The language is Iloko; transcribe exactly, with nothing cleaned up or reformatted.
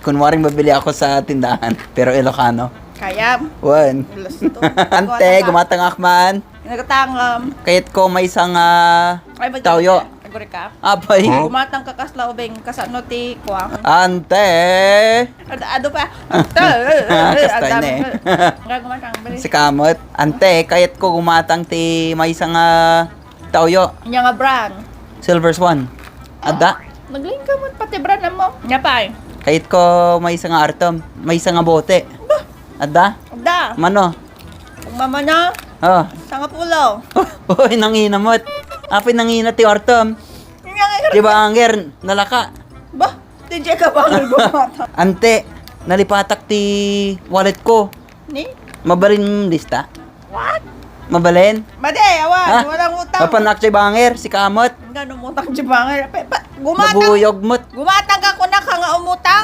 Kunwaring mabili ako sa tindahan, pero Ilocano. Kayam. Wen. Gusto. Ante, gumatang akman. Nagtangam. Kayat ko maysa nga Ay, ba tawyo. Aguri ka. Apay. Gumatang ka kasla ubing kasano ti kuang. Ante. Ad- Ado pa. Ante. Ah, kasta ini. Nga gumatang bali. Si Kamot. Ante, kayat ko gumatang ti maysa nga tawyo. Nya nga brand. Silver Swan. Adda? Naglingkamot pati brand mo. Nya pa. Kayat ko maysa nga artem. Maysa nga bote. Adda? Da. Mano? Kung mama na. Oh. Sangapulo. Uy, nangina met. Apay nangina ti artem. Nya nga. Di ba, Anger? Nalaka. Bah. Ti Jay ka ba ang gumatang? Ante, nalipatak ti wallet ko. Ni? Mabalin lista? What? Mabalin? Madi, awan. Ha? Walang utang. Apan ak ti banger, si Kamot. Ang gano'n umutang ti banger. Pa, pa, gumatang. Nabuyog met. Gumatang ka kuna ka nga umutang.